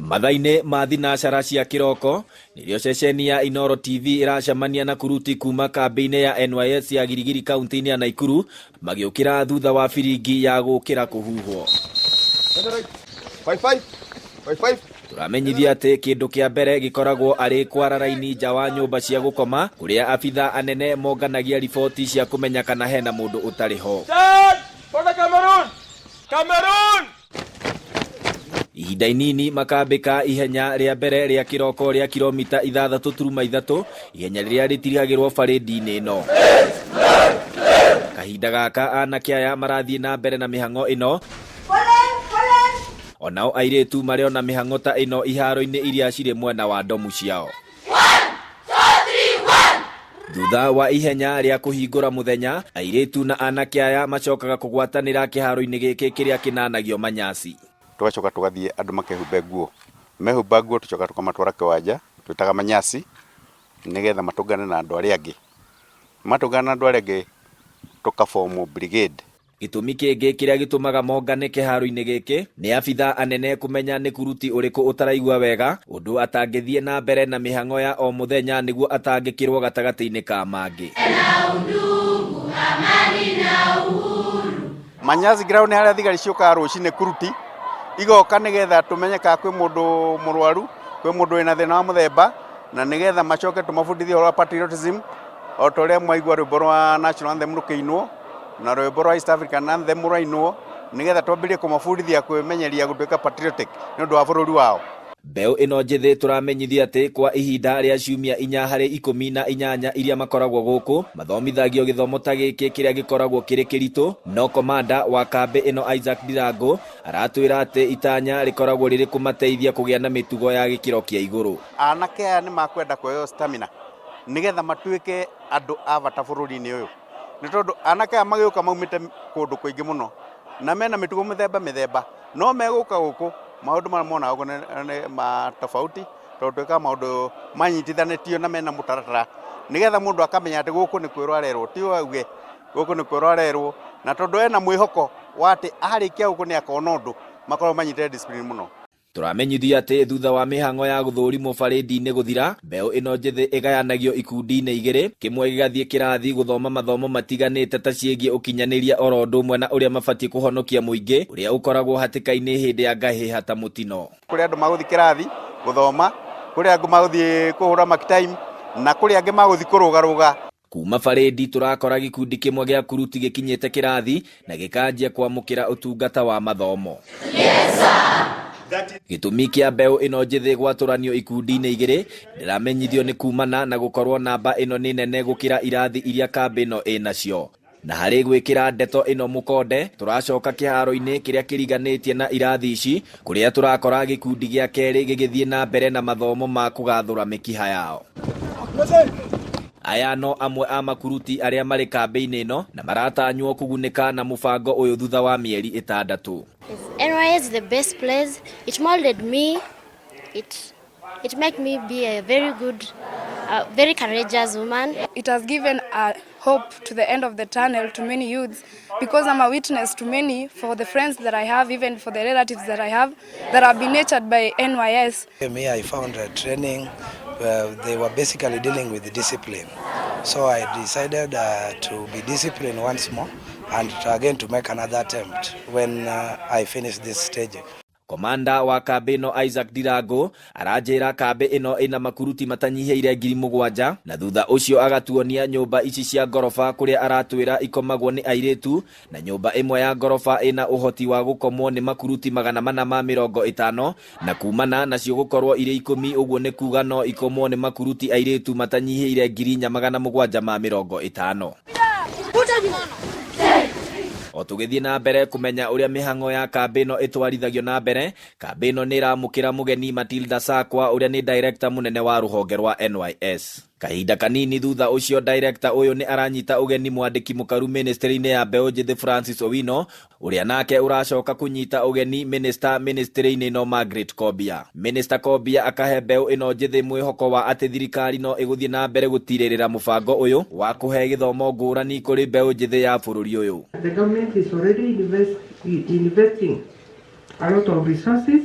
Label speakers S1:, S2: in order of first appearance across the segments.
S1: Mathaa-inĩ ma thinacara cia kĩroko nĩrĩo ceceni ya Inooro TV ĩracemania na kuruti kuma kambĩ-inĩ ya NYS ya Girigiri kaunti-inĩ ya Naikuru magĩũkĩra thutha wa biringi ya gũkĩra kũhuhwo.
S2: Five, five. Five, five.
S1: Tũramenyithia atĩ kĩndũ kĩa mbere gĩkoragwo arĩ kwara raini nja wa nyũmba cia gũkoma kũrĩa abitha anene monganagia riboti cia kũmenya kana hena mũndũ ũtarĩ ho.
S2: Cameroon! Cameroon!
S1: Ihinda inini makambĩka ihenya rĩa mbere rĩa kĩroko rĩa kilomita 6.3, ihenya rĩrĩa rĩtirihagĩrwo barĩndi-inĩ ĩno. Kahinda gaka anake aya marathiĩ na mbere na mĩhang'o ĩno, onao airĩtu marĩ ona mĩhang'o ta ĩno iharo-inĩ iria cirĩ mwena wa ndomu ciao. Thutha wa ihenya rĩa kũhingũra mũthenya, airĩtu na anake aya macokaga kũgwatanĩra kĩharo-inĩ gĩkĩ kĩrĩa kĩnanagio manyasi.
S2: Tũgacoka tũgathiĩ andũ makehumbe nguo, mehumba nguo tũcoka tũkamatwara kĩwanja twĩtaga manyasi, nĩgetha matũngane na andũ arĩa angĩ. Matũngana na andũ arĩa angĩ tũkabomu brigade.
S1: Gĩtũmi kĩngĩ kĩrĩa gĩtũmaga mongane kĩharo-inĩ gĩkĩ nĩ abitha anene kũmenya nĩ kuruti ũrĩkũ ũtaraigua wega ũndũ atangĩthiĩ na mbere na mĩhang'o ya o mũthenya nĩguo atangĩkĩrwo gatagatĩ-inĩ ka mangĩ.
S2: Manyasi ground nĩ harĩa thigari ciũkaga rũcinĩ kuruti igoka nĩgetha tũmenye kana kwĩ mũndũ mũrwaru, kwĩ mũndũ wĩna thĩna wa mũthemba, na nĩgetha macoke tũmabundithie ũhoro wa patriotism o ta ũrĩa mwaigua rwĩmbo rwa national anthem rũkĩinwo na rwĩmbo rwa East African anthem rwainwo, nĩgetha twambĩrĩrie kũmabundithia kwĩmenyeria gũtuĩka patriotic nĩ ũndũ wa bũrũri wao.
S1: Mbeũ ĩno njĩthĩ tũramenyithia atĩ kwa ihinda rĩa ciumia 4 harĩ 18 iria makoragwo gũkũ mathomithagio gĩthomo ta gĩkĩ kĩrĩa gĩkoragwo kĩrĩ kĩritũ, no komanda wa kambĩ ĩno Isaac Ndirango aratwĩra atĩ itanya rĩkoragwo rĩrĩ kũmateithia kũgĩa na mĩtugo ya gĩkĩro kĩa igũrũ.
S2: Anake aya nĩ makwenda kũheo stamina nĩgetha matuĩke andũ a bata bũrũri-inĩ ũyũ, nĩ tondũ anake aya magĩũka maumĩte kũndũ kũingĩ mũno na mena mĩtugo mĩthemba mĩthemba, no megũka gũkũ maũndũ marĩa monaga gũkũ nĩ ma tofauti, tondũ twĩkaga maũndũ manyitithanĩtio na mena mũtaratara, nĩgetha mũndũ akamenya atĩ gũkũ nĩ kwĩrwo arerwo, ti auge gũkũ nĩ kwĩrwo arerwo, na tondũ ena mwĩhoko wa atĩ arĩkia gũkũ nĩ akona ũndũ, makoragwo manyitĩte discipline mũno.
S1: Tũramenyithio atĩ thutha wa mĩhang'o ya gũthũrimwo barĩndi-inĩ gũthira, mbeũ ĩno njĩthĩ ĩgayanagio ikundi-inĩ igĩrĩ, kĩmwe gĩgathiĩ kĩrathi gũthoma mathomo matiganĩte ta ciĩgiĩ ũkinyanĩria oro ũndũ ũmwe na ũrĩa mabatiĩ kũhonokia mũingĩ ũrĩa ũkoragwo hatĩka-inĩ hĩndĩ ya ngahĩha ta mũtino.
S2: Kũrĩ andũ magũthiĩ kĩrathi gũthoma, kũrĩ angĩ magũthiĩ kũhũra mark time, na kũrĩ angĩ magũthiĩ kũrũgarũga.
S1: Kuma barĩndi tũrakora gĩkundi kĩmwe gĩa kuruti gĩkinyĩte kĩrathi na gĩkanjia kwamũkĩra ũtungata wa mathomo. Gĩtũmi kĩa mbeũ ĩno njĩthĩ gwatũranio ikundi-inĩ igĩrĩ ndĩramenyithio nĩ kumana na gũkorwo namba ĩno nĩ nene gũkĩra irathi iria kambĩ ĩno ĩnacio. Na harĩ gwĩkĩra ndeto ĩno mũkonde, tũracoka kĩharo-inĩ kĩrĩa kĩriganĩtie na irathi ici kũrĩa tũrakora gĩkundi gĩa kerĩ gĩgĩthiĩ na mbere na mathomo ma kũgathũra mĩkiha yao. Aya no amwe a makuruti arĩa marĩ kambĩ-inĩ ĩno na maratanywo kũgunĩka na mũbango ũyũ thutha wa mĩeri 6.
S3: NYS is the best place. It molded me. It made me be a very good, very courageous woman.
S4: It has given a hope to the end of the tunnel to many youths, because I'm a witness to many, for the friends that I have, even for the relatives that I have, that have been nurtured by NYS.
S5: Me, I found a training where they were basically dealing with discipline. So I decided to be disciplined once more and again to make another attempt when I finish this stage.
S1: Komanda wa kambĩ ĩno Isaac Ndirango aranjĩra kambĩ ĩno ĩna makuruti matanyihĩire 7,000 na thutha ũcio agatuonia nyũmba ici cia ngoroba kũrĩa aratwĩra ikomagwo nĩ airĩtu, na nyũmba ĩmwe ya ngoroba ĩna ũhoti wa gũkomwo nĩ makuruti 450 na kumana nacio gũkorwo irĩ 10, ũguo nĩ kuga no ikomwo nĩ makuruti airĩtu matanyihĩire 4,750. O tũgĩthiĩ na mbere kũmenya ũrĩa mĩhang'o ya kambĩ ĩno ĩtwarithagio na mbere, kambĩ ĩno nĩ ĩramũkĩra mũgeni Matilda Sakwa ũrĩa nĩ director mũnene wa rũhonge rwa NYS. Kahinda kanini thutha ũcio director ũyũ nĩ aranyita ũgeni mwandĩki mũkaru ministry-inĩ ya mbeũ njĩthĩ Francis Owino, ũrĩa nake ũracoka kũnyita ũgeni minister ministry-inĩ ĩno Margaret Kobia. Minister Kobia akahe mbeũ ĩno njĩthĩ mwĩhoko wa atĩ thirikari no ĩgũthiĩ na mbere gũtirĩrĩra mũbango ũyũ wa kũhe gĩthomo ngũrani kũrĩ mbeũ njĩthĩ ya bũrũri ũyũ.
S6: The government is already investing a lot of resources,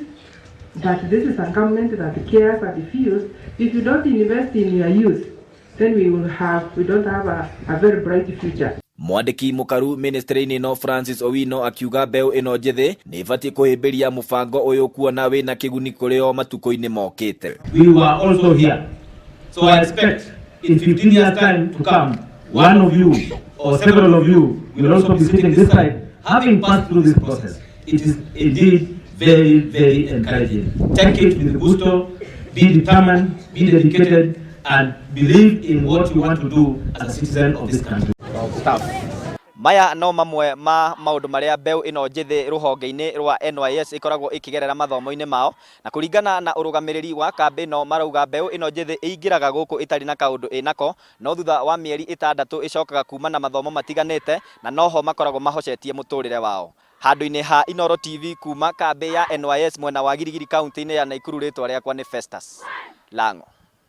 S6: but this is a government that cares and feels if you don't invest in your youth, then we will have, we don't have a very bright future.
S1: Mwandĩki mũkaru ministry-inĩ ĩno Francis Owino akiuga mbeũ ĩno njĩthĩ nĩ ĩbatiĩ kũhĩmbĩria mũbango ũyũ kuona wĩna kĩguni kũrĩ o matukũ-inĩ mokĩte.
S7: We were also here. So I expect in 15 years' time to come, one of you or several of you will also be sitting this side, having passed through this process. It is indeed very, very encouraging. Take it with gusto, be determined, be dedicated, and believe in what you want to do as a citizen of this country.
S1: Maya no mamwe ma maũndũ marĩa mbeũ ĩno njĩthĩ rũhonge-inĩ rwa NYS ĩkoragwo ĩkĩgerera mathomo-inĩ mao, na kũringana na ũrũgamĩrĩri wa kambĩ ĩno marauga mbeũ ĩno njĩthĩ ĩingĩraga gũkũ ĩtarĩ na kaũndũ ĩnako, no thutha wa mĩeri 6 ĩcokaga kuma na mathomo matiganĩte na noho makoragwo mahocetie mũtũrĩre wao. Handũ-inĩ ha Inooro TV kuma kambĩ ya NYS mwena wa Girigiri kaunti-inĩ ya Naikuru, rĩtwa rĩakwa nĩ Festus Lang'o.